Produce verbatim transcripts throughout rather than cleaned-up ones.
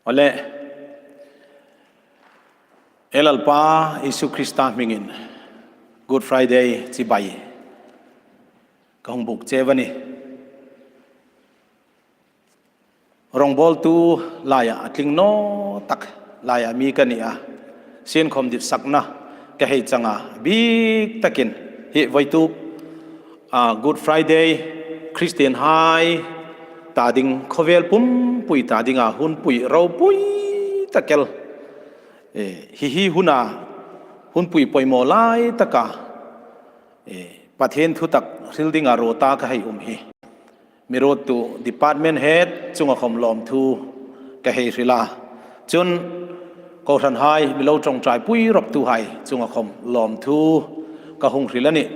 Awle, ei Lalpa Isu Krista hmingin Good Friday chibai ka hung buk cheu a nih. Rongbawltu laia a tling naw tak laia mi ka ni a, sienkhawm ditsakna ka hei chang a, bik takin hi vawituk, a, Good Friday, Kristienhai ta ding, khawvel pumpui ta dinga hunpui ropui tak el, e, hi hi huna hunpui poimaw lai taka, e, Pathien thu tak hril dinga ruot a ka hei um hi, mi ruottu department head chunga khawm lawmthu ka hei hril a. Chun kohranhai, mi lo ṭawngṭaipui roptuhai chunga khawm lawmthu ka hung hril a nih.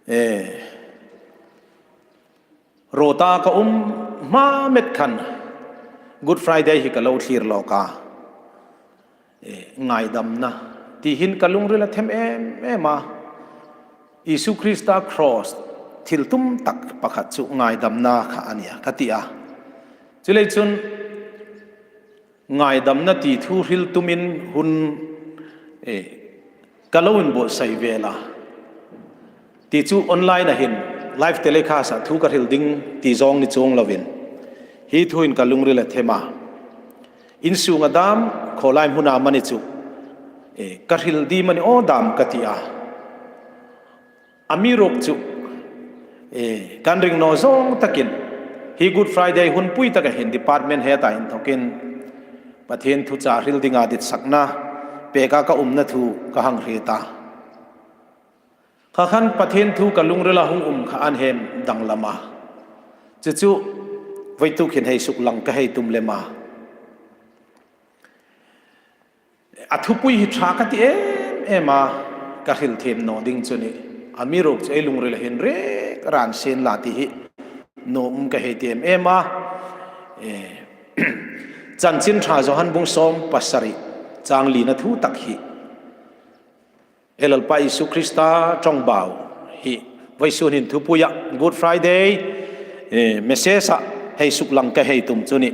E, ruot a ka um hma met khan Good Friday hi ka lo thlir lawk a. E, ngaidamna ti hin ka lungril a them em em a. Isu Krista cross thil tum tak pakhat chu ngaidamna kha a nia ka ti a. Chuleiin chun ngaidamna ti thu hril tumin hun, e, ka lo inbuotsai vel a. Ti chu online-a hin live telecast-a thu ka hril ding ti zawng ni chuong lovin, hi thuin ka lungril a them a. Insunga dam, khawlai hmuna mani chu, e, ka hril ding mani aw dam ka ti a. Amiruokchu, e, kan ring naw zawng takin hi Good Friday hunpui taka hin department head-a inthokin Pathien thu chah hril dinga ditsakna peka ka umna thu ka hang hriet a. Kha khan Pathien thu ka lungrila hung um kha an hemdang lem a. Chu chu vawituk hin hei suklang ka hei tum lem a. A thupui hi ṭha ka ti em em a, ka hril thiem naw ding chu a nih. Amiruokchu ei lungrila hin rek ran sien la ti hi nuom ka hei ti em em a. E, Chanchin Ṭha Johan bung sawm pasari chang lina thu tak hi. Ei Lalpa Isu Krista ṭawngbau hi vawisun hin thupuia Good Friday, e, message-a hei suklang ka hei tum chu a nih.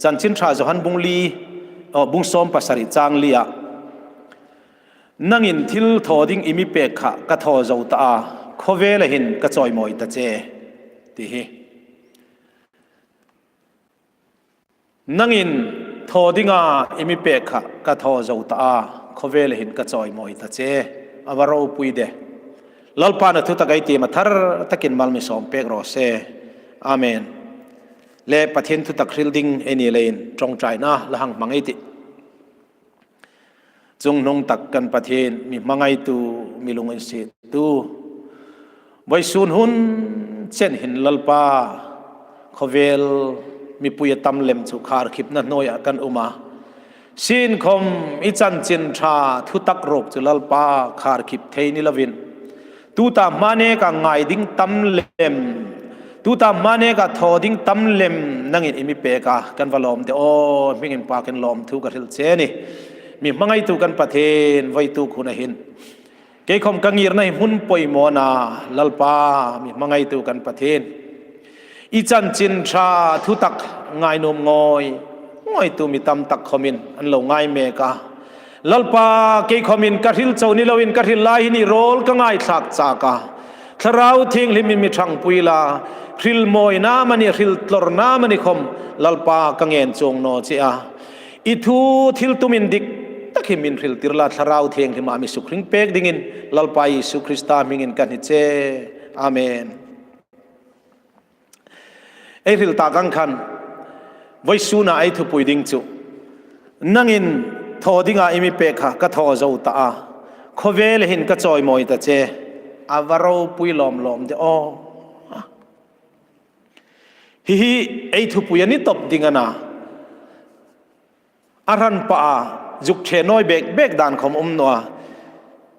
Chanchin Ṭha Johan bung li, aw, bung sawm pasari chang lia, "Nangin thil thaw ding i mi pek kha ka thaw zo ta a, khawvela hin ka chawimawi ta che," ti hi. "Nangin thaw dinga i mi pek kha ka thaw zo ta a, khawvela hin ka chawimawi ta che," a va ropui de. Lalpan a thu tak ei tiem a thar takin mal mi sawm pek raw se. Amen. Le Pathien thu tak hril ding ei ni leiin ṭawngṭaina la hang hmang ei tih. Chungnung tak kan Pathien, mi hmangaitu, mi lunginsiettu, vawisun hun chen hin Lalpa, khawvel mipui a tam lem chu kharkhipna hnuoia kan um a. Sienkhawm i chanchin ṭha thu tak ruok chu Lalpa kharkhip thei ni lovin, tuta hma neka ngai ding tam lem, tuta hma neka thaw ding tam lem nangin i mi pek a, kan va lawm de aw, hming inpakin lawmthu ka hril che a nih. Mi hmangaitu kan Pathien, vawituk huna hin kei khawm ka ngirna hi hmun poimaw a na, Lalpa, mi hmangaitu kan Pathien. I chanchin ṭha thu tak ngainuom ngawi ngawitu mi tam tak khawmin an lo ngai mek a. Lalpa, kei khawmin ka hril chau ni loin ka hril lai hi ni rawl ka ngaithlak chak a. Thlarau Thienghlimin mi ṭhangpui la, hrilmawina amani, hriltlawrna amani khawm Lalpa ka ngen chuong naw che a. I thu thil tum indik tak hi min hriltir la, Thlarau Thienghlima mi sukhring pek dingin Lalpa Isu Krista hmingin ka hni che. Amen. Ei hril tak ang khan, vawisuna ei thupui ding chu, "Nangin thaw dinga i mi pek kha ka thaw zo ta a, khawvela hin ka chawimawi ta che," a va ropui lawm lawm de aw. Hi hi ei thupui a ni tawp ding a na. A hranpa a zuk ṭhe nawi bek bek dan khawm um naw a.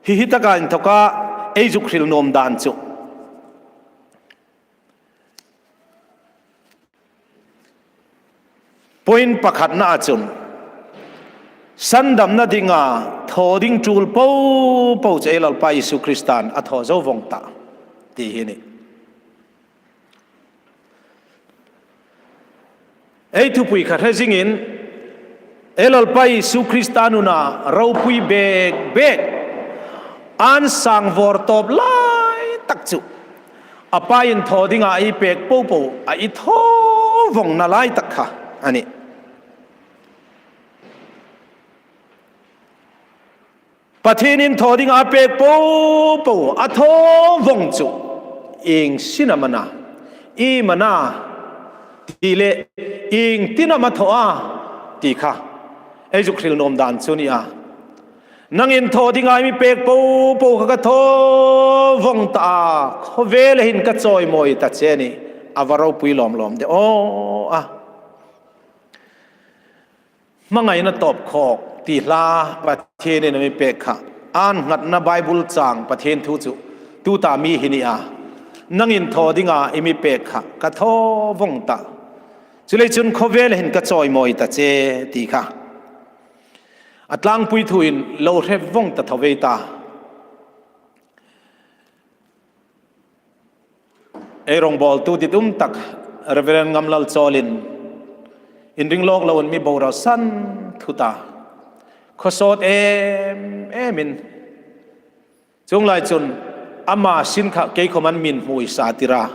Hi hi taka inthoka ei zuk hril nuom dan chu, point pakhatna a chun, sandamna dinga thaw ding tul po po chu ei Lalpa Isu Kristan a thaw zo vawng ta ti hi a nih. Ei thupui kha hre zingin, ei Lalpa Isu Krista nuna ropui bek bek, an sang vawr tawp lai tak chu, a Pa in thaw dinga ei pek popo a i thaw vawngna lai tak kha a nih. Pathienin thaw dinga a pek popo a thaw vawng chu ieng sin am a na, iem a na ti le ieng tin am a thaw a ti kha ei zuk hril nuom dan chu a nih a. Nangin thaw dinga i mi pek popo kha ka thaw vawng ta a, khawvela hin ka chawimawi ta che a nih, a va ropui lawm lawm de aw a. Hmangaina tawp khawk ti hla Pathienin a mi pek kha, an nghatna Bible chang Pathien thu chu tuta mi hi a nih a. Nangin thaw dinga i mi pek kha ka thaw vawng ta, chuleiin khawvela hin ka chawimawi ta che ti kha a tlangpui thuin lo hre vawng ta tho ve ta. Ei rongbawltu ditum tak Reverend Ngamlal Chawlin inring lawk loin mi boral san thu ta, khawsawt em emin. Chuong lai chun ama sin kha kei khawm an min hmuisa tir a,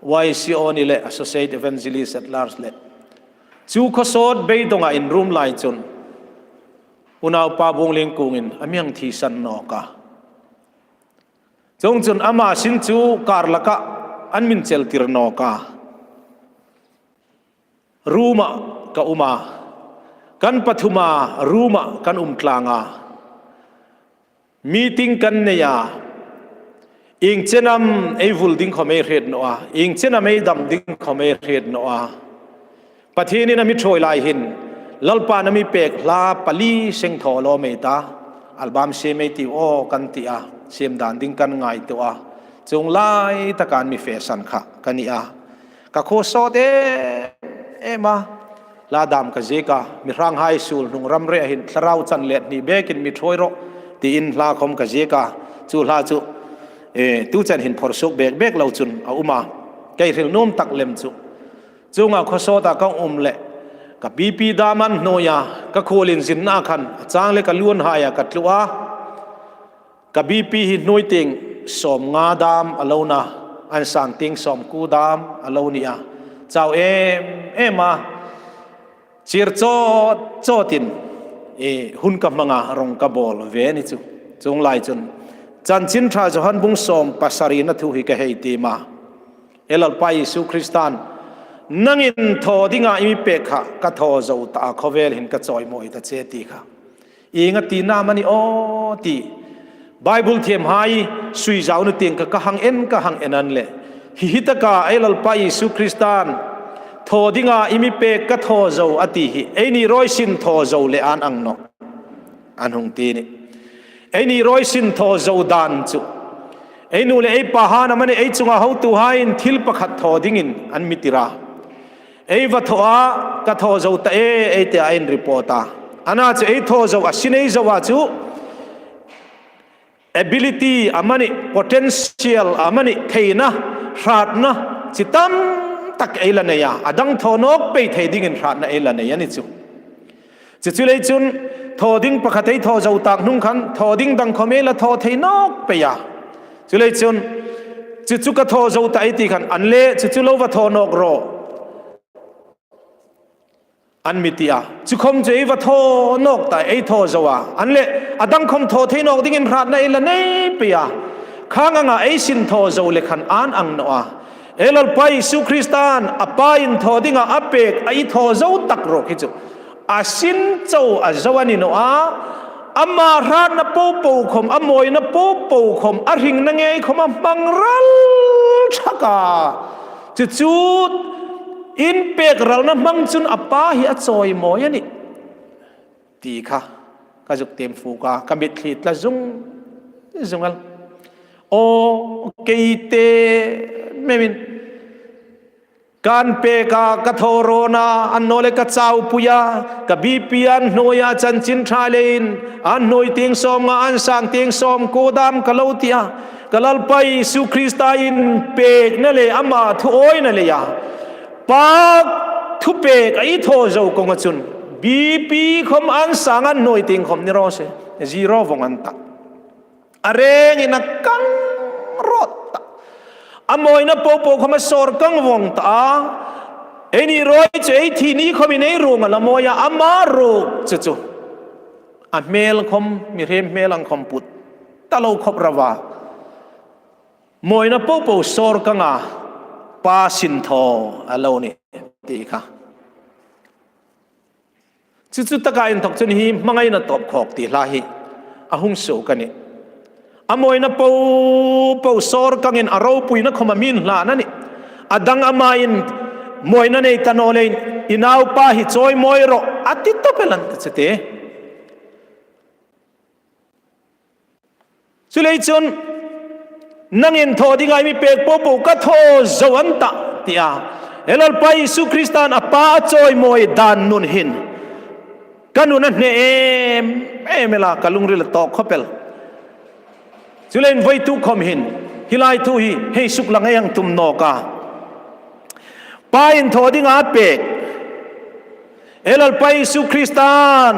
Y C O ni le Associate Evangelist at Large le. Chu khawsawt beidonga inrum lai chun unaupa Bungling Kungin a mi hang thisan nawk a. Chuongchun ama sin chu kar laka an min chel tir nawk a. Room-a ka um a, kan pathuma room-a kan um tlang a. Meeting kan nei a, ieng chen am ei vul ding khawm ei hriet naw a, ieng chen am ei dam ding khawm ei hriet naw a. Pathienin a mi ṭhuoi lai hin, Lalpan a mi pek hla pali seng thaw lawm ei ta, album siem ei tiu aw kan ti a, siem dan ding kan ngaituo a, chuong lai taka an mi fe san kha ka ni a. Ka khawsawt em em a, hla dam ka ziek a, mi hranghai suol hnung ram re a hin thlarau chan let hni bekin mi ṭhuoi rawh, tiin hla khawm ka ziek a, chu hla chu, e, tu chen hin phawrsuok bek bek lo chun a um a, kei hril nuom tak lem chu. Chuonga khawsawta ka um le, ka B P dam an hnuoi a, ka khuol inzinna khan, a chang le ka luonhai a ka tlu a. Ka B P hi hnuoi tieng sawmnga dam a lo na, an sang tieng sawmkuo dam a lo ni a. Chau em em a, chir chawt chawtin, e, hun ka hmang a, rong ka bawl ve ni chu. Chuong lai chun, Chanchin Ṭha Johan bung sawm pasarina thu hi ka hei tiem a. Ei Lalpa Isu Kristan, nangin thaw dinga i mi pek kha, ka thaw zo ta a, khawvel hin ka chawimawi ta che ti kha. Ieng a tina am a ni aw ti. Bible thiemhai sui zau nu tieng kha ka hang en, ka hang en an le. Hi hi taka ei Lalpa Isu Kristan, thaw dinga i mi pek ka thaw zo a ti hi, eini rawi sin thaw zo le an ang nawh. An hung ti ni. Eini rawi sin thaw zo dan chu, ei nu le ei pahai amanih, ei chunga hotuhaiin thil pakhat thaw dingin an mi tir a. Ei va thaw a, ka thaw zo ta e, ei ti a, ei report a. Ana chu ei thaw zo a, sin ei zo a chu ability amanih, potential amanih, theina, hratna chi tam tak ei la nei a, a dang thaw nawk pei thei dingin hratna ei la nei a ni chu. Chu chu lei chun, thaw ding pakhat ei thaw zo tak hnung khan, thaw ding dang khawm ei la thaw thei nawk pei a. Chu lei chun, chu chu ka thaw zo ta ei ti khan, an le, chu chu lo va thaw nawk rawh, an mi ti a. Chu khawm chu ei va thaw nawk ta, ei thaw zo a. An le, a dang khawm thaw thei nawk dingin hratna ei la nei pei a. Khang anga ei sin thaw zo le khan an ang nawh a. Ei Lalpa Isu Kristan, a Pa in thaw dinga a pek, a i thaw zo tak ruok hi chu, a sin chau a zo a ni nawh a. Ama hratna popo khawm, a mawina popo khawm, a hringna ngei khawm a hmang ral thak a. Chu chu in pek ralna hmang chun a Pa hi a chawimawi a nih ti kha ka zuk tiem fuk a, ka mitthli tla zung zung el. Aw, kei te memin kan pek a, ka thaw rawn a, annawleh ka chau pui a, ka B P an hnuoi a, Chanchin Ṭha leiin an hnuoi tieng sawmnga, an sang tieng sawmkuo dam ka lo ti a. Ka Lalpa Isu Krista in pekna le ama thu awina leia, Pa, thupêk a thaw zo kawnga chun, B P khawm an sang an nuoi tieng khawm ni raw se, zero vawng an ta. A rengin a kang rawt ta. A mawina popo khawm a sawr kang vawng ta a. Eini ruoi chu ei thi ni khawmin ei ruong a la mawi a, ama ruok chu chu a hmel khawm, mihriem hmel ang khawm put ta lo khawp ro a. Mawina popo sawr kang a, pa sin thaw a lo ni ti kha. Chu chu taka inthawk chun hi hmangaina tawp khawk ti hla hi a hung suok a nih. A mawina popo sawr kangin a ropuina khawm a mi inhlan a nih. A dang amain mawina nei ta naw leiin, "I naupa hi chawimawi rawh," a ti tawp el an ta chu te. Chuleiin chun, "Nangin thaw dinga i mi pêk popo ka thaw zo an ta," ti a. He Lalpa Isu Kristan a Pa a chawimawi dan nun hin ka nun a hne em em el a, ka lungril a tawk khawp el. Chuleiin voituk khawm hin hi lai thu hi hei suklang ei hang tum nawk a. Pain thaw dinga a pêk, he Lalpa Isu Kristan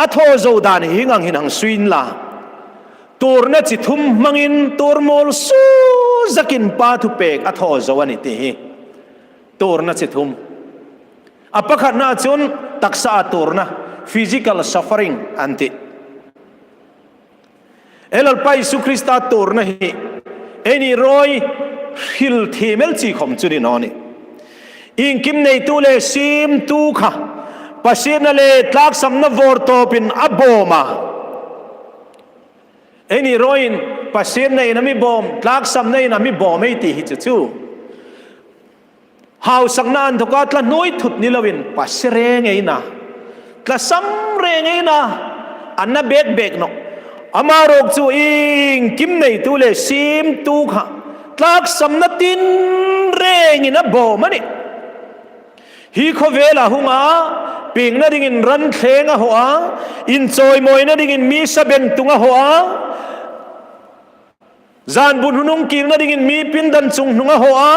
a thaw zo dan hi ngang hin hang sui inla. Tuorna chi thum hmangin tuor mawl suzakin Pa thupêk a thaw zo a nih ti hi. Tuorna chi thum. A pakhatna chun taksaa tuorna, physical suffering an tih. He Lalpa Isu Krista tuorna hi eini ruoi hril thiem el chi khawm chu ni naw nih. Iengkim neitu le siemtu kha pasienna le tlaksamna vawrtawpin a bawm a. Eini ruoiin pasiennain a mi bawm, tlaksamnain a mi bawm ei ti hi chu chu. Hausakna inthawka tla hnuoi thut ni loin pasie reng ei na, tlasam reng ei na, a na bek bek nawh. Ama ruok chu iengkim neitu le siemtu kha tlaksamna tinrengin a bawm a nih. Hi khawvela hung a, piengna dingin ran thleng a haw a, inchawimawina dingin mi saben tung a haw a, zanbun hun hung kirna dingin mi pindan chunghnung a haw a,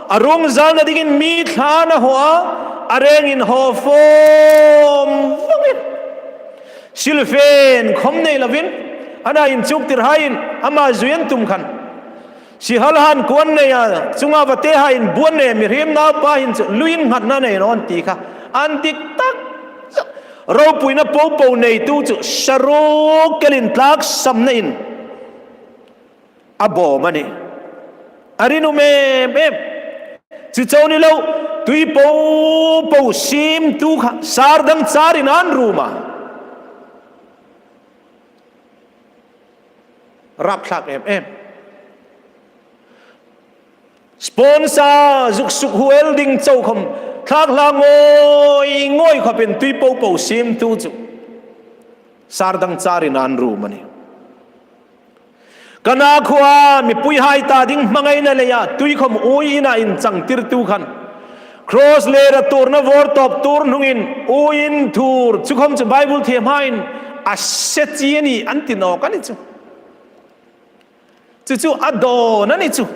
a ruong zalna dingin mi thlan a haw a, a rengin haw fawm vawngin, silfen khawm nei lovin, ana inchuktirhaiin ama zui an tum khan. Sihal han kuo an nei a, chunga vatehaiin bu an nei, mihriem naupa hin chu luin nghatna nei naw an ti kha. An dik tak. Ropuina popo neitu chu saruok kelin tlaksamnain a bawm a nih. A rinum em em. Chu chau ni lo, tui popo siemtu kha sar dang charin an rum a. Rapthlak em em. Sponsor zuk suk huel ding chau khawm thlak hla ngawi ngawi khawpin tui popo siemtu chu sar dang charin an rum a nih. Kana khuoa mipuihai ta ding hmangaina leia tui khawm uoina inchangtirtu khan, cross le ra tuorna vawrtawp tuor hnungin uoin thur chu khawm chu Bible thiemhaiin a se chi a nih an ti nawk a ni chu. Chu chu a dawn a ni chu.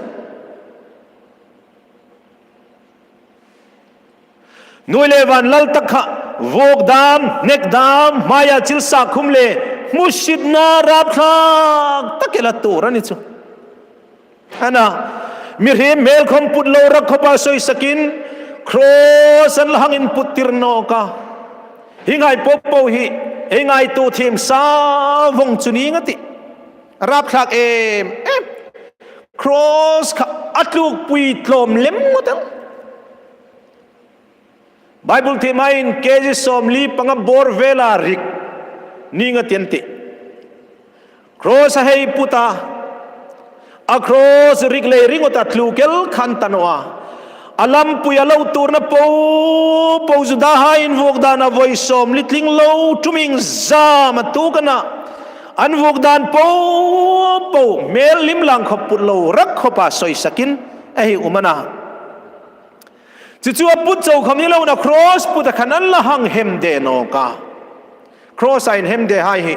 Hnuoi le van lal tak kha, vuok dam, hnek dam, hmaia chil sak khum le hmusitna rapthlak tak el a tuor a ni chu. Ana, mihriem hmel khawm put lo rak khawpa sawisakin, cross an la hang inputtir nawk a. Hi ngai popo hi, ei ngaituo thiem sa vawng chu ning a tih. Rapthlak em em. Cross kha a tlukpui tlawm lem ngawt el. Bible thiemhaiin K G sawmli panga bawr vela rik ning a ti an tih. Cross a hei put a, a cross rik lei ringawt a tluk el khan ta naw a. A lampui a lo tuorna popo Judahai invuok dana vawi sawmli tling lo ṭum iengzama tuok a na. An vuok dan popo hmel lim lang khawp put lo rak khawpa sawisakin a hei um a na. Chu chu a put chau khawm ni loin a cross put a khan an la hang hemde nawk a. Cross a inhemdehai hi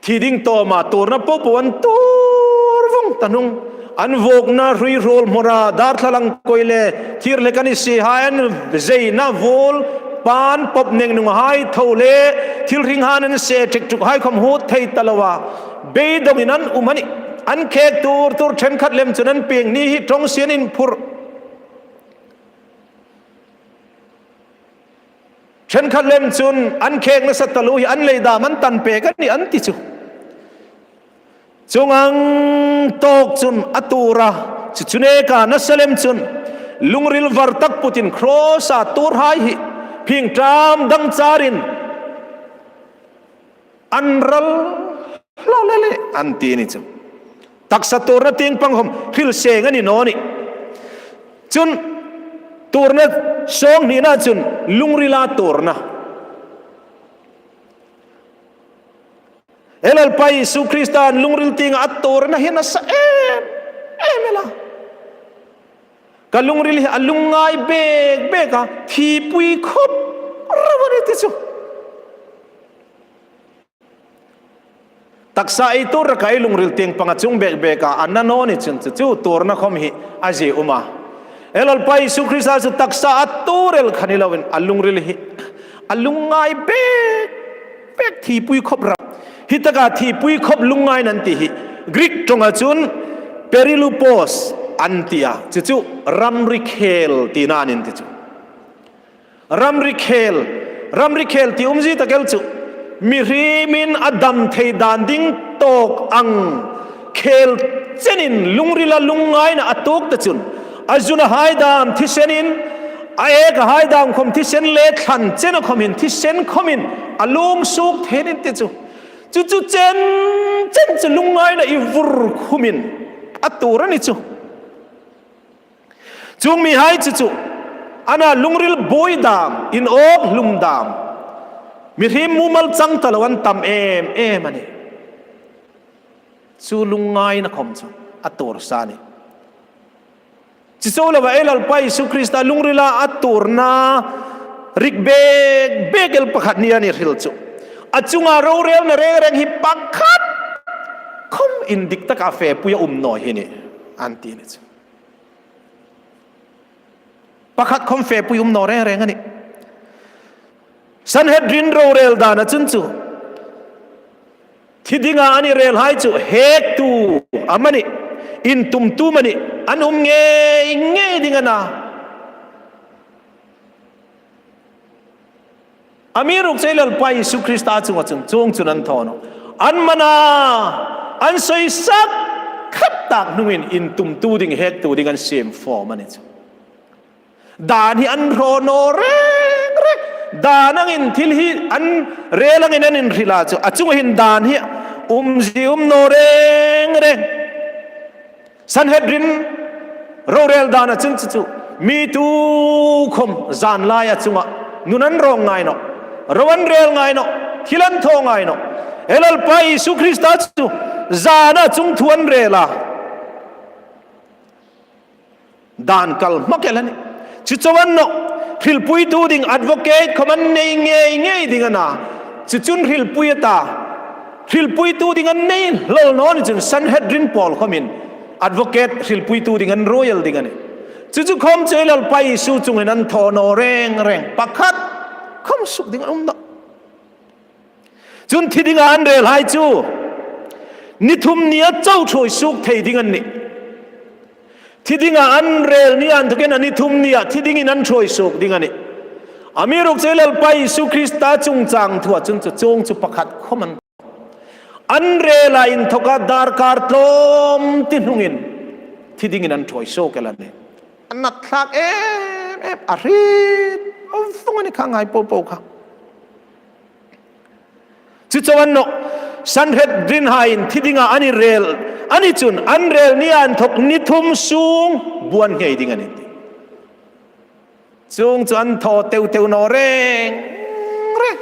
thi ding tawma tuorna popo an tuor vawng ta hnung, an vuokna hrui hruol hmawra, darthlalang koi le thir hlek a ni si hai, an zeina vuol pan pawp nengnunghai tho le thil hringhai an se ṭhek ṭhuk hai khawm hut thei ta loa beidongin an um a nih. An khek tur tur, ṭhenkhat lem chun an pieng ni hi ṭawng sian inphur. Ṭhenkhat lem chun an khek nasa taluo hi an lei dam an tan pek a nih an ti chu. Chuong ang tawk chun a tuor a, chu chu neka nasa lem chun lungril var tak putin cross-a tuorhai hi phingṭam dang charin an ral hla le le an ti ni chu. Taksa tuorna tieng pang khawm hril seng a ni naw nih. Chun tuorna sawnghnina chun lungrila tuorna. Ei Lalpa Isu Krista lungril tienga a tuorna hi a nasa em em el a. Ka lungril hi a lungngai bek bek a, thipui khawp rawp a nih ti chu. Taksa ei tuor raka ei lungril tieng panga chuong bek bek a, a na naw ni chun chu, chu tuorna khawm hi a zie um a. Ei Lalpa Isu Krista chu taksa a tuor el kha ni loin a lungril hi a lungngai bek bek, thipui khawp rawp. Hi taka thipui khawp lungngaina an ti hi Greek ṭawnga chun perilupos an ti a, chu chu ramri khel tina an ti chu. Ramri khel, ramri khel ti umzie tak el chu mihriemin a dam thei dan ding tawk ang khel chenin lungrila lungngaina a tuok ta chun, a zunahai dam thisenin, a ekahai dam khawm thisen le thlan chena khawmin, thisen khawmin a lung suok thei an ti chu. Chu chu chen chen chu lungngaina i vur khumin a tuor a ni chu. Chuong mihai chu chu, ana lungril buoi dam, inawk hlum dam, mihriem mumal chang ta lo an tam em em a nih. Chu lungngaina khawm chu a tuor sa a nih. Chu chu loa ei Lalpa Isu Krista lungrila a tuorna rik bek bek el pakhat ni a ni hril chu. A chunga rorelna reng reng hi pakhat khawm indik taka fepui a um naw hi a nih an ti ni chu. Pakhat khawm fepui um naw reng reng a nih. Sanhedrin rorel dana chun chu, thi dinga an relhai chu hektu amanih, intumtu amanih an um ngei ngei ding a na. Amiruokchu ei Lalpa Isu Krista chunga chun chuong chun an thaw nawh. An man a, an sawisak khat tak hnungin intumtu ding, hektu ding an siem fawm a ni chu. Dan hi an hraw naw reng reng. Dan angin thil hi an rel angin an inhril a chu, a chunga hin dan hi umzie um naw reng reng. Sanhedrin rorel dana chun chu chu, mi tu khawm zan laia chunga nun an rawng ngai nawh, ro an rel ngai nawh, thil an thaw ngai nawh. Ei Lalpa Isu Krista chu zana chungthu an rel a, dan kal hmak el a nih. Chu chauh an nawh, hrilpuitu ding advocate khawm an nei ngei ngei ding a na. Chu chun hrilpui a ta, hrilpuitu ding an nei hlawl naw ni chun Sanhedrin pawl khawmin advocate, hrilpuitu ding an ruoi el ding a nih. Chu chu khawm chu ei Lalpa Isu chungin an thaw naw reng reng, pakhat khawm suk ding an um nawh. Chun thi dinga an relhai chu ni thum nia chau ṭhuoi suok thei ding an nih. Thi dinga an rel nia inthokin a ni thum nia thi dingin an ṭhuoi suok ding a nih. Amiruokchu ei Lalpa Isu Krista chungchang thua chun chu chuong chu pakhat khawm an, an rela inthoka darkar tlawm ti hnungin thi dingin an ṭhuoi suok el a nih. An nat thlak em em, a hriet vawng a ni kha, ngai po po kha. Chu chauh an nawh, Sanhedrin haiin thi dinga an rel a ni chun, an rel nia inthok ni thum sung buan ngei ding a nih. Chuong chu an thaw teu teu naw reng reng.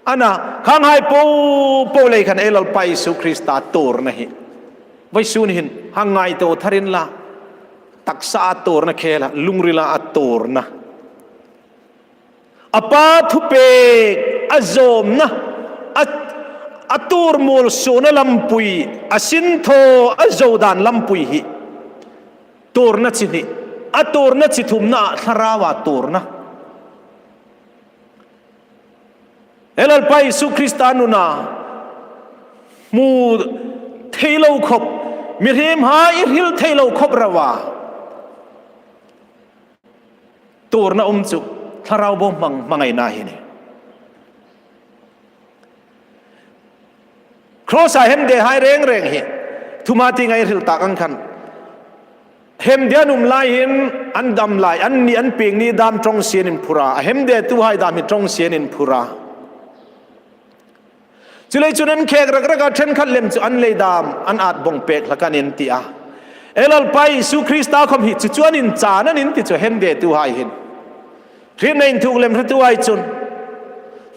A na, khanghai po po lei khan ei Lalpa Isu Krista tuorna hi vawisun hin hang ngaituo thar inla, taksaa tuorna khela, lungrila a tuorna. A Pa thupek, a zawmna, a, a tuor mual suona lampui, a sin thaw a zo dan lampui hi tuorna chi hni, a tuorna chi thumna, a thlaraua tuorna. Ei Lalpa Isu Krista nuna hmu thei lo khop, mihriemhai i hril thei lo khop rova tuorna um chu thlarau bohmang hmangaina hi a nih. Cross-a hemdehai reng reng hi thuma tieng ei hril tak ang khan, hemde an um lai hin an dam lai, anni an pieng ni dam ṭawng sienin phur a, a hemdetuhai dam hi ṭawng sienin phur a. Chuleiin chun an khek rak rak a, ṭhenkhat lem chu an lei dam, an at bawng pek hlak an ti a. Ei Lalpa Isu Krista khom hi chu chu an inchan an ti chu hemdetuhai hin. Hrietna inthuk lem hretuhai chun,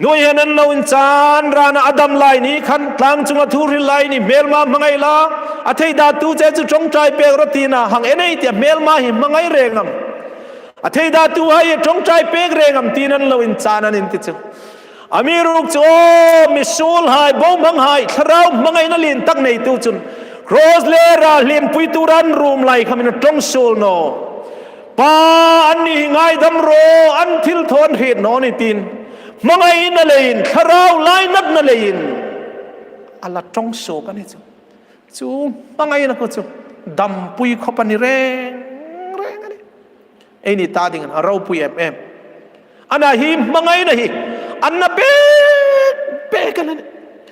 nuoi hin an lo inchan rana a dam lai ni khan, tlang chunga thu hril lai ni, hmelma hmangai la, a theidatu che chu ṭawngṭai pek rawh tina hang en ei tia hmelma hi hmangai reng am? A theidatuhai ṭawngṭai pek reng am tiin an lo inchan an ti chu. Amiruokchu aw, misuolhai, bohmanghai, thlarau hmangaina lien tak neitu chun, cross le ra hliempuitu ran rum lai khamin a ṭawng suol naw. Pa, anni hi ngaidam rawh, an thil thaw an hriet naw ni tiin, hmangaina leiin, thlarau lainatna leiin a la ṭawng suok a ni chu. Chu hmangaina khu chu dampui khop a ni reng reng a nih. Eini ta dingin a ropui em em. Ana hi hmangaina hi a na pek pek a nih.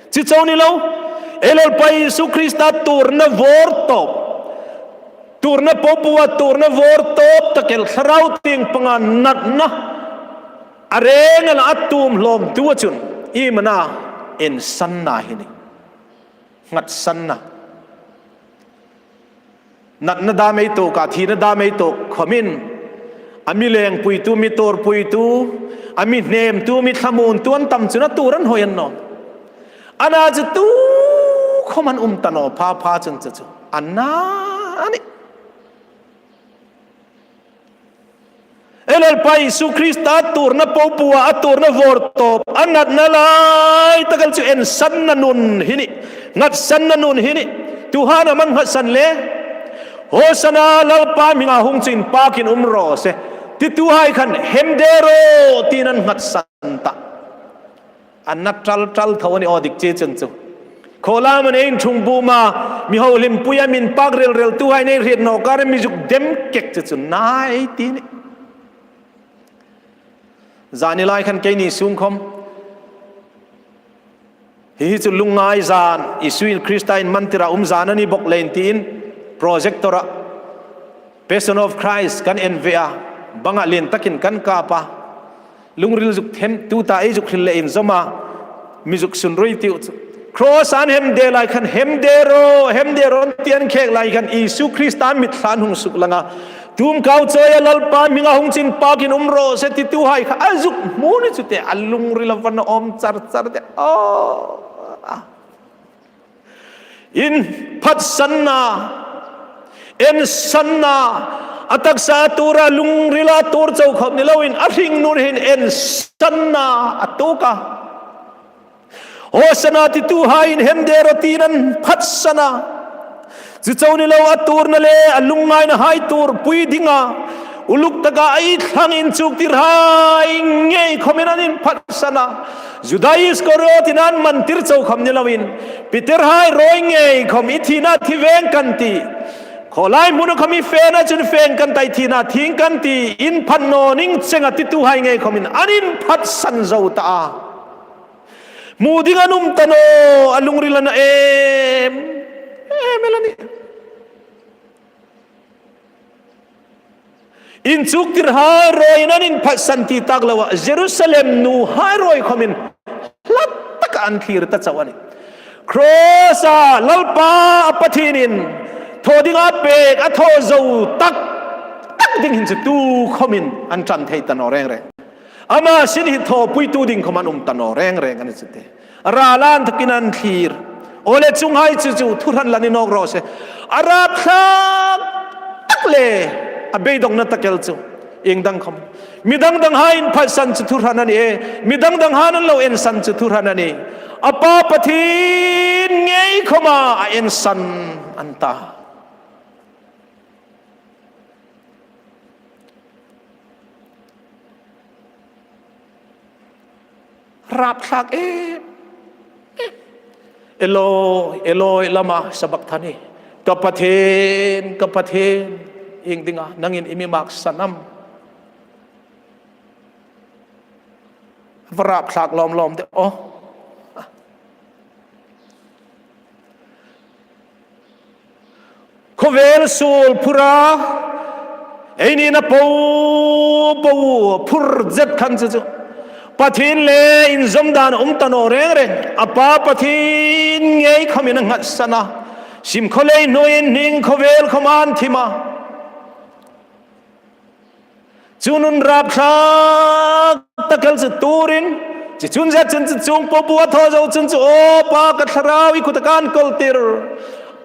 Chu chau ni lo. Ei Lalpa Isu Krista tuorna vawrtawp, tuorna popo a tuorna vawrtawp tak el thlarau tieng panga natna a reng a la a tum hlawmtu a chun, iem a na, insanna hi a nih. Nghatsanna. Natna dam ei tuok a, thina dam ei tuok khomin, a mi lengpuitu, mi tuorpuitu, a mi hnemtu, mi thlamuontu an tam chun a tuor an hawi a ni naw. Ana chu tu khom an um ta naw, pha pha chun chu chu. Ana a nih. Ei Lalpa Isu Krista tuorna popo a, a tuorna vawrtawp, a natna lai tak el chu insanna nun hi a nih, nghatsanna nun hi a nih. Tuhin am an nghatsan le? Hosanna, Lalpa hminga hung chu inpakin um raw se, tituhai khan hemde rawh tiin an nghatsan ta. An na ṭal ṭal tho a ni aw dik che chun chu. Khawlam an inṭhung buma, mi holimpui a mi inpak rel rel tuhai nei hriet naw kar mi zuk dem kek chu chu nai ti ni. Zani lai khan keini sung khom, hi hi chu lungngai zan, Isu Krista in mantira um zan a ni bok leiin tiin, projector-a Passion of Christ kan en ve a, banga lien takin kan kap a. Lungril zuk them, tuta ei zuk hril le inzawma mi zuk sunrui tiu chu. Cross an hemde lai khan, hemde rawh, hemde rawh an ti an khek lai khan, Isu Krista mitthla an hung suklang a. Tumkau chawia Lalpa hminga hung chu inpakin um raw se tituhai kha a zuk hmu ni chu te, a lungril a va na awm char char te. Oh. Inphatsanna, ensanna, a taksa a tuor a, lungrila tuor chau khop ni loin, a hringnun hin ensanna a tuok a. Hosanna tituhaiin hemde rawh tiin an phatsan a. Chu chau ni lo, a tuorna le a lungngainahai tuorpui dinga uluk taka a it thlang inchuktirhai ngei khomin an inphatsan a. Juda Iskariot-in an mantir chau khom ni loin, Peter-hai rawi ngei khom, i thina thi veng kan ti, khawlai hmuna khom i fena chun feng kan ta, i thina thing kan ti, inphat naw ning chenga tituhai ngei khomin an inphatsan zo ta a. Hmu ding an um ta naw, a lungril a na em em el a nih. Inchuktirhai rawiin an inphatsan ti tak loa, Jerusalem nuhai rawi khomin hla taka an thlir ta chau a nih. Cross-a Lalpa a Pathienin thaw dinga pek a thaw zo tak tak ding hin chu tu khomin an ṭan thei ta naw reng reng. Ama sin hi thawpuitu ding khom an um ta naw reng reng a ni chu te. A ra lan takin an thlir. Aw le, chuonghai chu chu thu hran la ni nawk raw se. A rapthlak tak le a beidongna tak el chu Ieng dang khawm. Mi dang danghaiin phatsan chu thuhran a ni e. Mi dang danghaiin an lo ensan chu thuhran a ni. A Pa Pathien ngei khawma a ensan an ta. Rapthlak em em. Eloi, Eloi, lama sabakthani. Ka Pathien, ka Pathien, ieng dinga nangin i mi maksan am? Va rapthlak lawm lawm de aw. Khawvel suol phura, eini na po po phur zet khan chu chu. Pathien le inzawm dan um ta naw reng reng. A Pa Pathien ngei khawmin a nghatsan a. Simkhaw lei hnuoiin hning khawvel khawm an thim a. Chu nun rapthlak tak el chu turin, chu chun zet chun chu chuong po po a thaw zo chun chu, "Aw Pa, ka thlarau i kuta kan kawltir.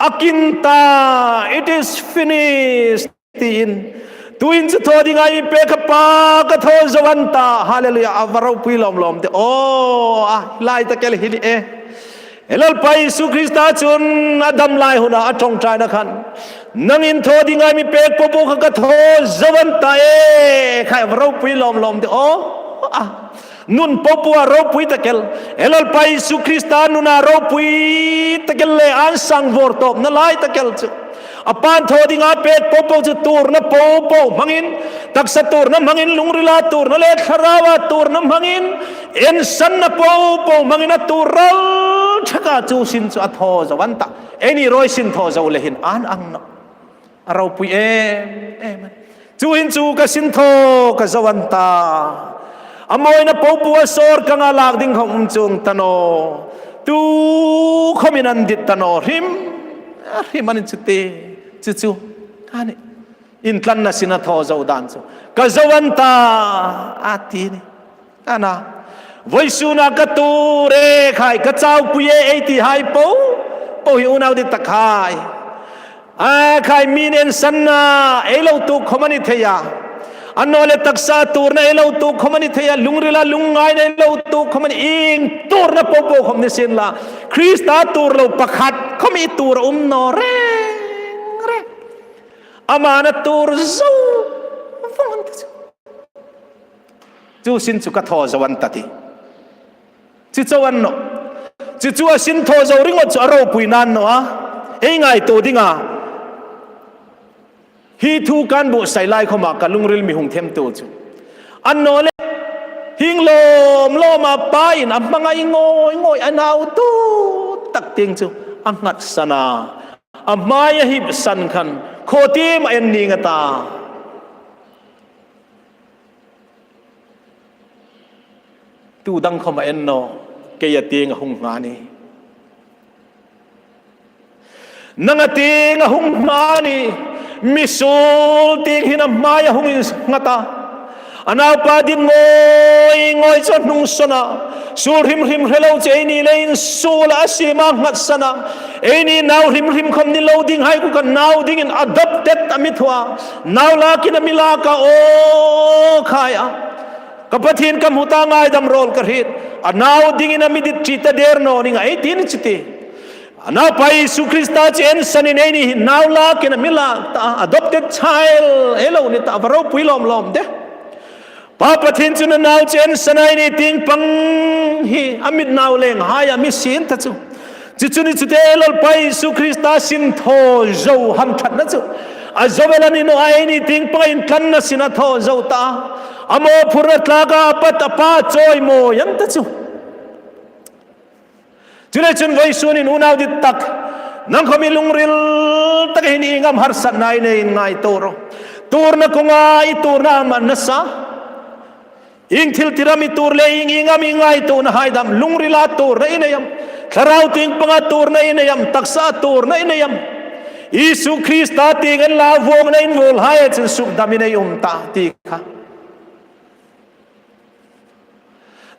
A kin ta, it is finished," tiin. Tuin chu thaw dinga i mi pek kha Pa, ka thaw zo an ta. Hallelujah, a va ropui lawm lawm de. Aw, a lai tak el hi ni e. He Lalpa Isu Krista chun a dam lai huna a ṭawngṭaina khan, "Nangin thaw dinga i mi pek po po kha ka thaw zo an ta e," khai a va ropui lawm lawm de aw. A, nun po po a ropui tak el. He Lalpa Isu Krista nuna ropui tak el le an sang vawr tawpna lai tak el chu. A Pa'n thaw dinga pek po po chu tuorna po po hmangin, taksa tuorna hmangin, lungrila tuorna le thlaraua tuorna hmangin, ensanna po po hmangin a tuor ral thak a, chu sin chu a thaw zo an ta. Eini rawi sin thaw zo le hin an ang nawh. A ropui em em. Chu hin chu ka sin thaw ka zo an ta. A mawina po po a sawr kanga lak ding khawm um chuong ta naw. Tu khawmin an dit ta naw. Hrim, a hrim an chu ti. Chu chu. A ni. Intlanna sin a thaw zo dan chu. Ka zo an ta. A ti ni. A na. Vawisuna ka tuor e khai, ka chaupui e ei ti hai po po hi unau dit tak hai. A khai, mi'n ensanna ei lo tuok khawm a ni thei a. Annawleh taksa tuorna ei lo tuok khawm a ni thei a, lungrila lungngaina ei lo tuok khawm a ni, ieng tuorna po po khawm ni sien la, Krista tuor lo pakhat khawm i tuor a um naw reng reng. Ama'n a tuor zo vawng an ta chu. Chu sin chu ka thaw zo an ta ti. Chu chau an nawh. Chu chu a sin thaw zo ringawt chu a ropuina a ni naw a. Ei ngaituo dinga. Hi thu kan buotsai lai khawma ka lungril mi hung themtu chu. Annawleh, hieng lawm lawma Pa'n a hmangai ngawi ngawi a nau tu tak tieng chu a nghatsan a. A hmai a hipsan khan, khaw tiem a en ning a ta. Tu dang khawm a en naw, kei a tieng a hung nghak a nih. Nang a tieng a hung nghak a nih, mi suol tieng hin a hmai a hung innghat a. A naupa dit ngawi ngawi chu a hnungsawn a. Suol hrim hrim hre lo chu eini le insuol a siem a nghatsan a. Eini nau hrim hrim khawm ni lo ding hai khu kha nau dingin adopted a mi thua. Nau lakin a mi lak a, aw khai a. Ka Pathien ka hmu ta, ngaidam rawl ka hriet. A nau dingin a mi dit ṭi ta der naw ning a, ei ti ni chu ti. A naupa Isu Krista chu ensanin eini hi nau lakin a mi lak ta, adopted child ei lo ni ta, a va ropui lawm lawm de. Pa Pathien chun a nau chu ensan a, eini tieng pang hi a mit nau leng hai a mi siem ta chu. Chu chu ni chu ti, Lalpa Isu Krista sin thaw zo hamṭhatna chu. A zo el a ni naw a, eini tieng panga intlanna sin a thaw zo ta. A mawphurna tlaka a pat a Pa chawimawi an ta chu. Chuleiin chun vawisunin unau dit tak, nang khawm i lungril tak hin ieng am harsatna i nei, ngaituo rawh. Tuorna kawnga i tuorna am a nasa? Ieng thil tir am i tuor le, ieng ieng am i ngaituona hai dam? Lungrila tuorna i nei am? Thlarau tieng panga tuorna i nei am? Taksaa tuorna i nei am? Isu Krista tieng inla, vuongna invuol hai chun sukdam i nei um ta ti kha.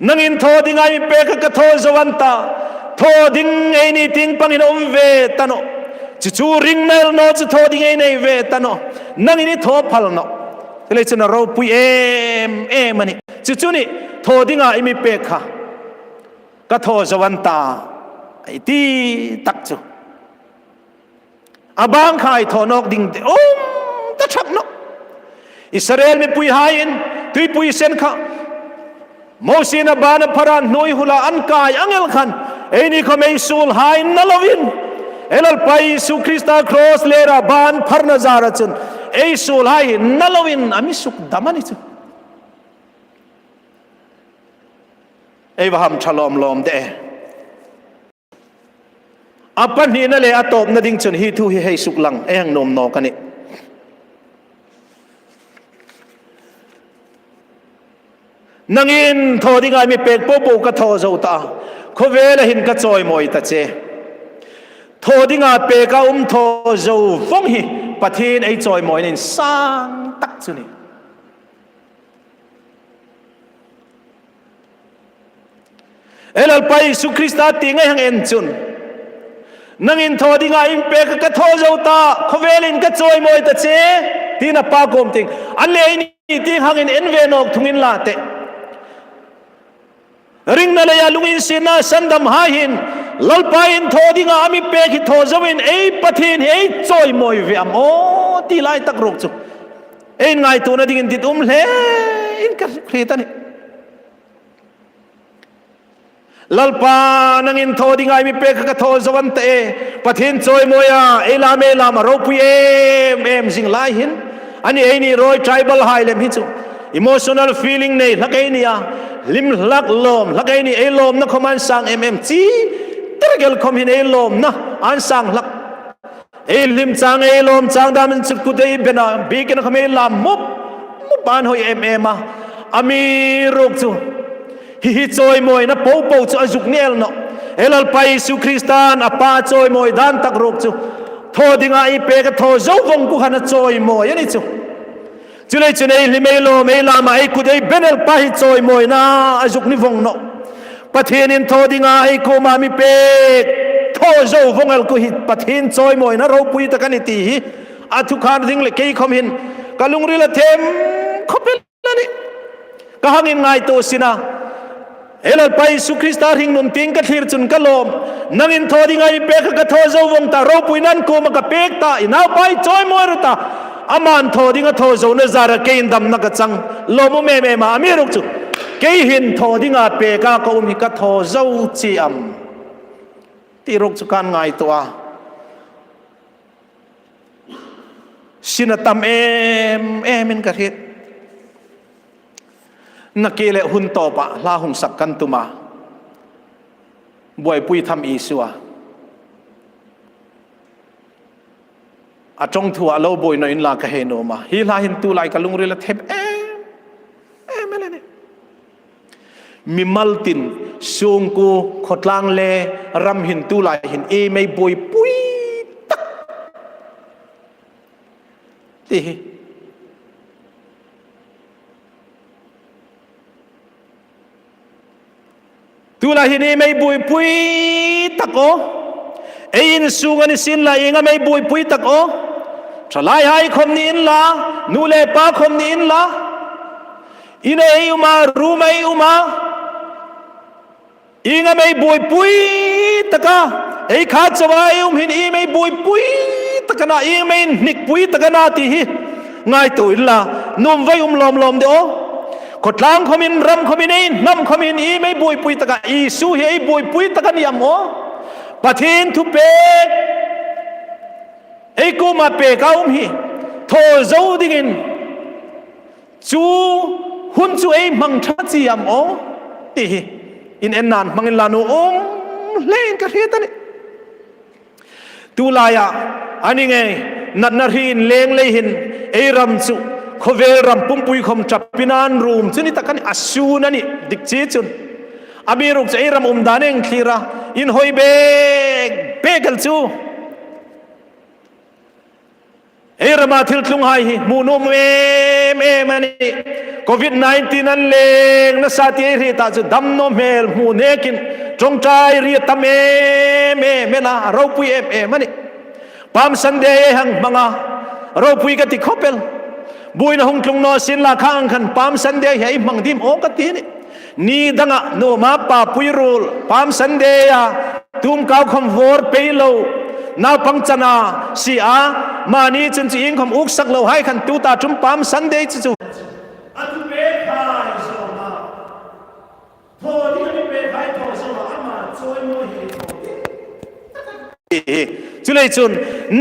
Nangin thaw dinga i mi pek kha ka thaw zo an ta. Thaw ding eini tieng pangin a um ve ta nawh. Chu chu ring naw el naw chu thaw ding ei nei ve ta nawh. Nangin i thaw phal nawh. Chuleiin chun a ropui em em a nih. Chu chu ni, thaw dinga i mi pek kha ka thaw zo an ta, ei ti tak chu. A bang kha ei thaw nawk ding um ta ṭhak nawh. Israel mipuihaiin tuipui sen kha Mosie-in a ban a phar a, hnuoi hula an kai ang el khan, eini khawm ei suolhai na loin, ei Lalpa Isu Krista cross lera ban pharna zara chun ei suolhai na loin a mi suk dam a ni chu. Ei va hamṭha lawm lawm de. A pahnina le a tawpna ding chun hi thu hi hei suk lang ei hang nuom nawk a nih. Nangin thaw dinga mi pek po po ka thaw zo ta, khawvela hin ka chawimawi ta che. Thaw dinga peka um thaw zo vong hi Pathien ei chawimawina insang tak chu ni. Ei Lalpa Isu Krista tienga hang en chun, nangin thaw dinga i mi pek kha ka thaw zo ta, khawvelin ka chawimawi ta che, tiin a Pa kuom tieng. An le eini tieng hangin en ve nawk thung inla teh. Ringna leia lunginsietna sandamhai hin, Lalpa'n thaw dinga a mi pek hi thaw zoin ei Pathien hi ei chawimawi ve am aw, ti lai tak ruok chu ei ngaituona dingin dit um hle in ka hriet a nih. Lalpa, nangin thaw dinga i mi pek kha ka thaw zo an ta e. Pathien chawimawia ei lam ei lam a ropui em em zing lai hin, a ni eini rawi tribalhai lem hi chu emotional feeling nei hlak ei ni a, hlim hlak lawm hlak ei ni, ei lawmna khawm an sang em em, chi tirgel khawm hin ei lawmna an sang hlak. Ei hlim chang, ei lawm chang dam in chu kut ei bena, biekin khawm ei lam mup mup an hoi em em a. Amiruokchu hi hi chawimawina po po chu a zuk ni el nawh. Ei Lalpa Isu Krista'n a Pa chawimawi dan tak ruok chu, thaw dinga i pek a thaw zo vong ku khan a chawimawi a ni chu. Chuleiin chun ei hlim ei lawm ei lam a, ei kut ei ben el pa hi chawimawina a zuk ni vong nawh. Pathienin thaw dinga ei kuoma mi pek thaw zo vong el ku hi Pathien chawimawina ropui tak a ni ti hi a thu khan ding le kei khawm hin ka lungril a them khawp el a nih. Ka hang inngaituo sin a, ei Lalpa Isu Krista hringnun tieng ka thlir chun ka lawm. Nangin thaw dinga i mi pek kha ka thaw zo vong ta, ropuina an kuoma ka pek ta, i naupa hi chawimawi ro ta. Aman thaw dinga thaw zona zara keiin damna ka chang. Lawmum em em a, amiruokchu kei hin thaw dinga peka ka um hi ka thaw zo chie am? Ti ruok chu kan ngaituo a. Sin a tam em em in ka hriet. Nakie le hun tawpa hla hung sak kan tum a, buoipui tham Isua, a ṭawngthua lo buoi naw inla ka hei nuom a. Hi hla hin tulai ka lungril a them em em el a nih. Mimal tin, sungkuo, khawtlang le ram hin tulai hin ei mi buoipui tak ti hi. Tulai hin ei mi buoipui tak aw. Ei insung a ni sienla, ieng am ei buoipui tak aw? Ṭhalaihai khawm ni inla, nu le pa khawm ni inla, ina ei um a, room-a ei um a, ieng am ei buoipui tak a? Ei kha chauha ei um hin ieng am ei buoipui tak a na, ieng am ei inhnikpui tak a na ti hi ngaituo inla, nuom voi um lawm lawm de aw. Khawtlang khawmin, ram khawmin, ei hnam khawmin ieng am ei buoipui tak a? Isu hi ei buoipui tak a ni am aw? Pathien thupek ei kuoma peka um hi thaw zo dingin chu hun chu ei hmang ṭha chie am aw? Ti hi inenna hmang inla nuom hle in ka hriet a nih. Tulaia a ni ngei, natna hri inleng lei hin ei ram chu khawvel ram pumpui khawm ṭap ina an rum chu ni tak a nih, a sun a nih dik chie chun. Amiruokchu ei ram umdan ei thlir a, inhoi bek bek el chu. Ei rama thiltlunghai hi hmu nuom em em a nih. Covid nineteen an leng nasa ti ei hriet ta chu damnaw hmel hmu nekin ṭawngṭai ri a tam em em el a, a ropui em em a nih. Palm Sunday ei hang hmang a, ropui ka ti khawp el. Buoina hung tlung naw sien la, kha ang khan Palm Sunday hi ei hmang dim aw ka ti a nih. Ni danga nuhmei pa pui ruol Palm Sunday-a tuomkau khawm vawr pei lo, naupang chana si a, mani chun chu iengkhawm uksak lo hai khan tuta ṭum Palm Sunday chu chu a thupêkhai zawm a. Thaw dinga mi pêkhai thaw zo a, ama chawimawi hi thaw ding. Chuleiin chun,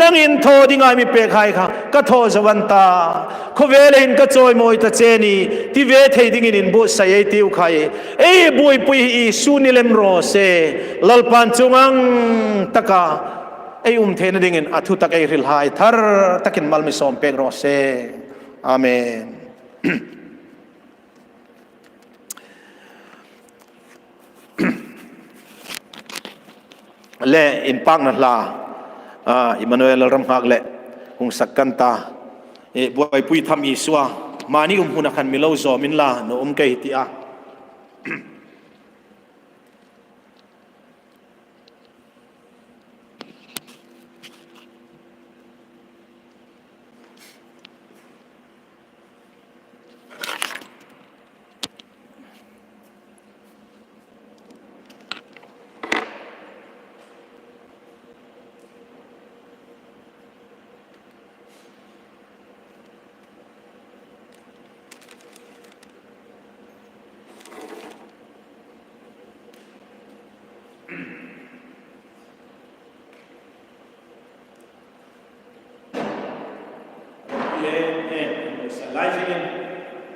nangin thaw dinga mi pêkhai kha ka thaw zo a ni ta. Khawvela hin ka chawimawi ta che a nih, ti ve thei dingin inbuotsai ei tiu khai. Ei buoipui hi Isu ni lem raw se. Lalpan chuong ang taka ei um theina dingin a thutak ei hrilhai thar takin mal mi sawm pek raw se. Amen. Le inpakna hla, a, Emmanuel Lalramnghak le hung sak kan ta. E, buoipui tham Isua, mani um huna khan mi lo zawm inla, nuom kei ti a. Le, e, sa lai zingin.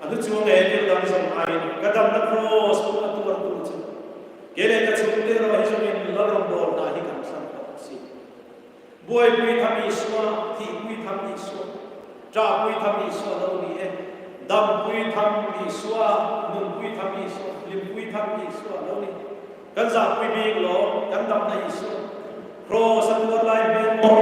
A hnu chuong e, thil dang zawng aiin, ka damna cross a tuar tu chu. Kei le ka chhungte raw hi zawngin la rawngbawlna hi kan thlang tawk si. Buoipui tham Isua, thihpui tham Isua, ṭapui tham Isua lo ni e. Dampui tham Isua, nunpui tham Isua, hlimpui tham Isua lo ni. Kan zahpui bik lo, kan damna Isua. Cross a tuar lai hmel maw.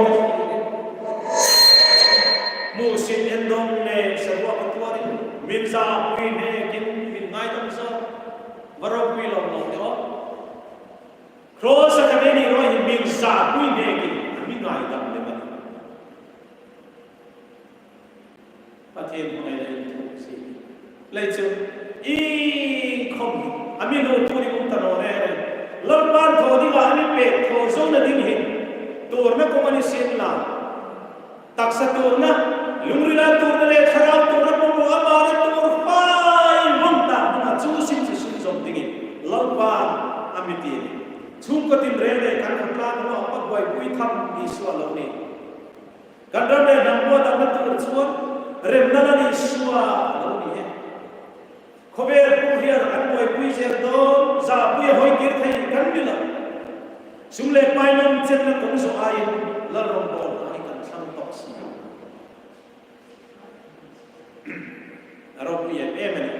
Musit endong le sabuak a tuarin, min zahpui hnekin min ngaidam zo. Va ropui lo lo ni aw. Cross a ka nei ni raw hi min zahpui hnekin a mi ngaidam lem a nih. Pathien hmangaiin thu si. Leiin chu, iengkhawm hi a mi lo tuor um ta naw reng reng. Lalpan thaw dinga a mi pêk thaw zona ding hin tuorna khawm a ni sien la. Taksa tuorna, lungrila tuorna le thlarau tuorna po po, ama le tuor fai vawng ta, ama chu sin chu sunzawm dingin Lalpan a mi ti. Chungkaw tin reng le kan khawtlang naw, a buoipui tham Isua lo ni. Kan ram le hnam buoina tuor chuan remna la Isua lo ni e. Khawvel pung hian an buoipui zel dawn, zahpui a hawi kir thei kan ni lo. Sum le pai nawmchenna kawng zawh aiin Lalrawngbawlna hi kan thlang tawk si. A ropui em em a nih.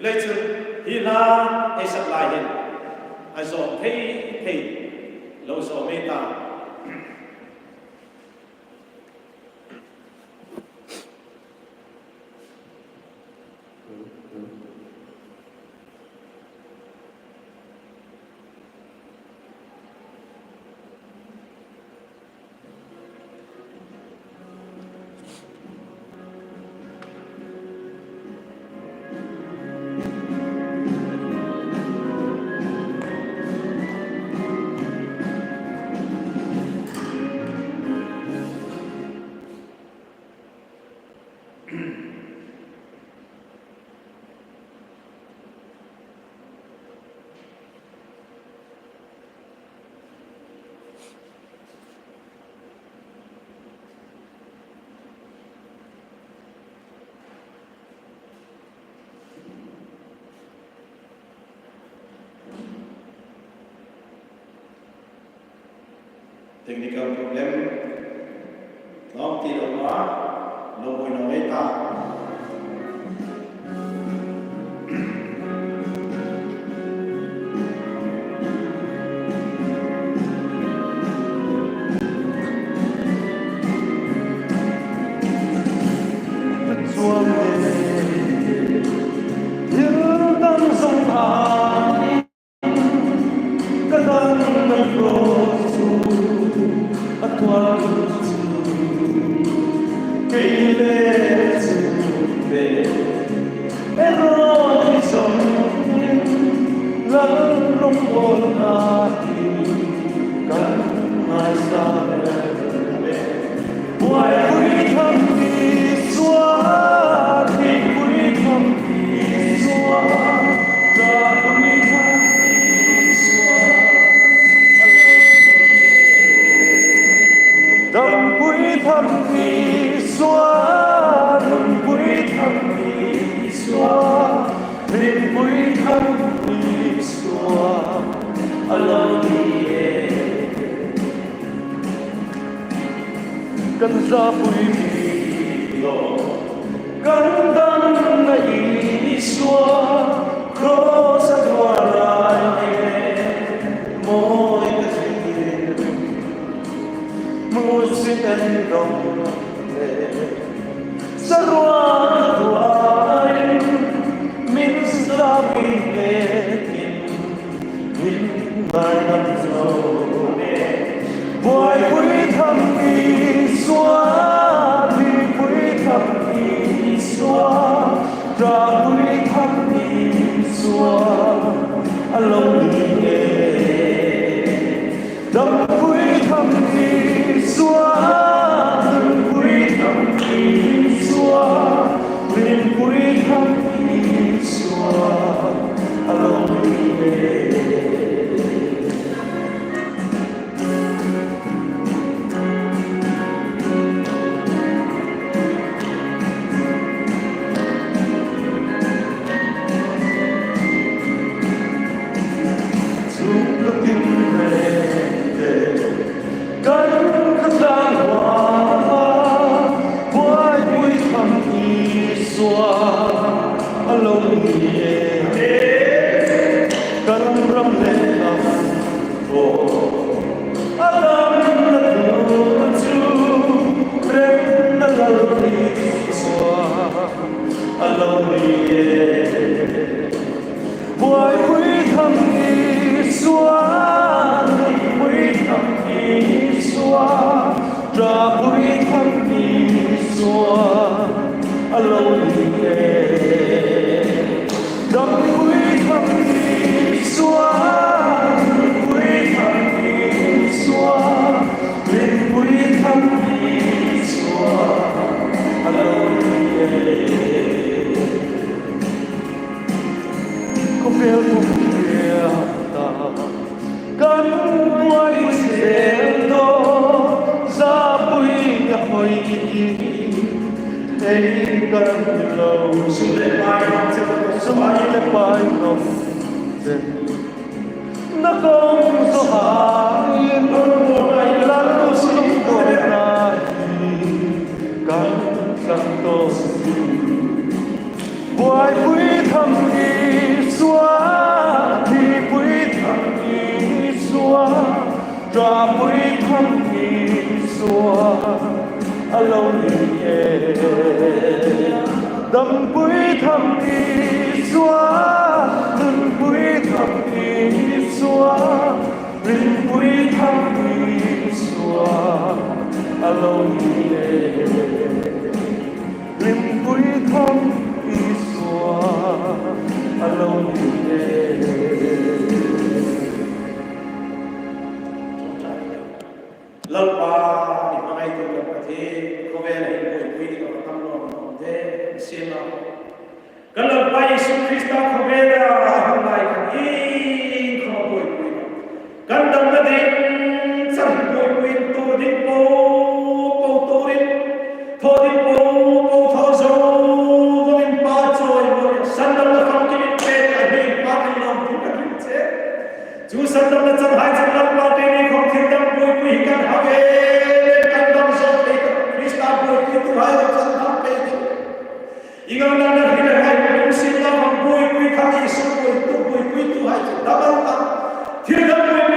Leiin chu hi hla ei sak lai hin a zawm thei thei lo zawm ei ta. Technical problem. Nawm ti lo ma, lo boi naw ei ta. Chuan thil dang zawng a Ka dang na cross chu a tuar chu, Herod hi zawngin Lal lungrâwlna hi kan ngaisang el. Buaipui tham Isua, thingpui tham Isua, ṭapui tham Isua, dampui tham Isua, nunpui tham Isua, hringpui tham Isua a lo ni e. Kan zapuitu, kan damna Isua, cross-a tuar lai le mawi ka thlir, musit en dawng le saruak tuarin min zap hi nekin min ngaidam zo. Buaipui tham Isua, thingpui tham Isua, ṭapui tham Isua a lo ni e. Dampui tham Isua, nunpui tham Isua, hringpui tham Isua a lo ni e. Kan kha tlang hma, buaipui tham Isua a lo ni e. Kan ram le hnam thaw a damna hnu chu remna Lal Isua a lo ni e. Buaipui tham Isua, thingpui tham Isua, ṭapui tham Isua a lo ni e. Dampui tham Isua, nunpui tham Isua, hringpui tham Isua a lo ni e. Khawvel pum riak ta, kan buaipui zel dawn, zapuina hoi hi ei kan ni lo. Sum le pai nawm che, sum le pai nawm che. Na kawng zo hai, Lal lungrâwlna hi kan tlang tawk. Buaipui tham Isua, thingpui tham Isua, ṭapui tham Isua a lo ni e. Dampui tham Isua, nunpui tham Isua, hringpui tham Isua a lo ni e. Hringpui tham Isua a lo ni e. Lalpa, i hmangaitu kan Pathien, khawvela hin buaipui ni ka tam lo naw de, sienla. Kan Lalpa Isu Krista khawvela a hung lai khan iengkhawm buaipui naw. Kan damna ding chang buaipui tuor ding po po tuorin, thaw ding po po thaw zo vawngin Pa chawimawi, sandamna famkim in pek a hming Pa kan lawm thu kan hril che. Chu sandamna changhai chang Lalpa, keini khawm thil dang buaipui hi kan hau e, kan dam zo thei kan Krista buaipuituhai lo chan dam pei ding. I ngang nang na hril hai kan sin na khawm buaipui kha Isu buaitu, buaipuituhai chu dam ang ta. Thil dang buai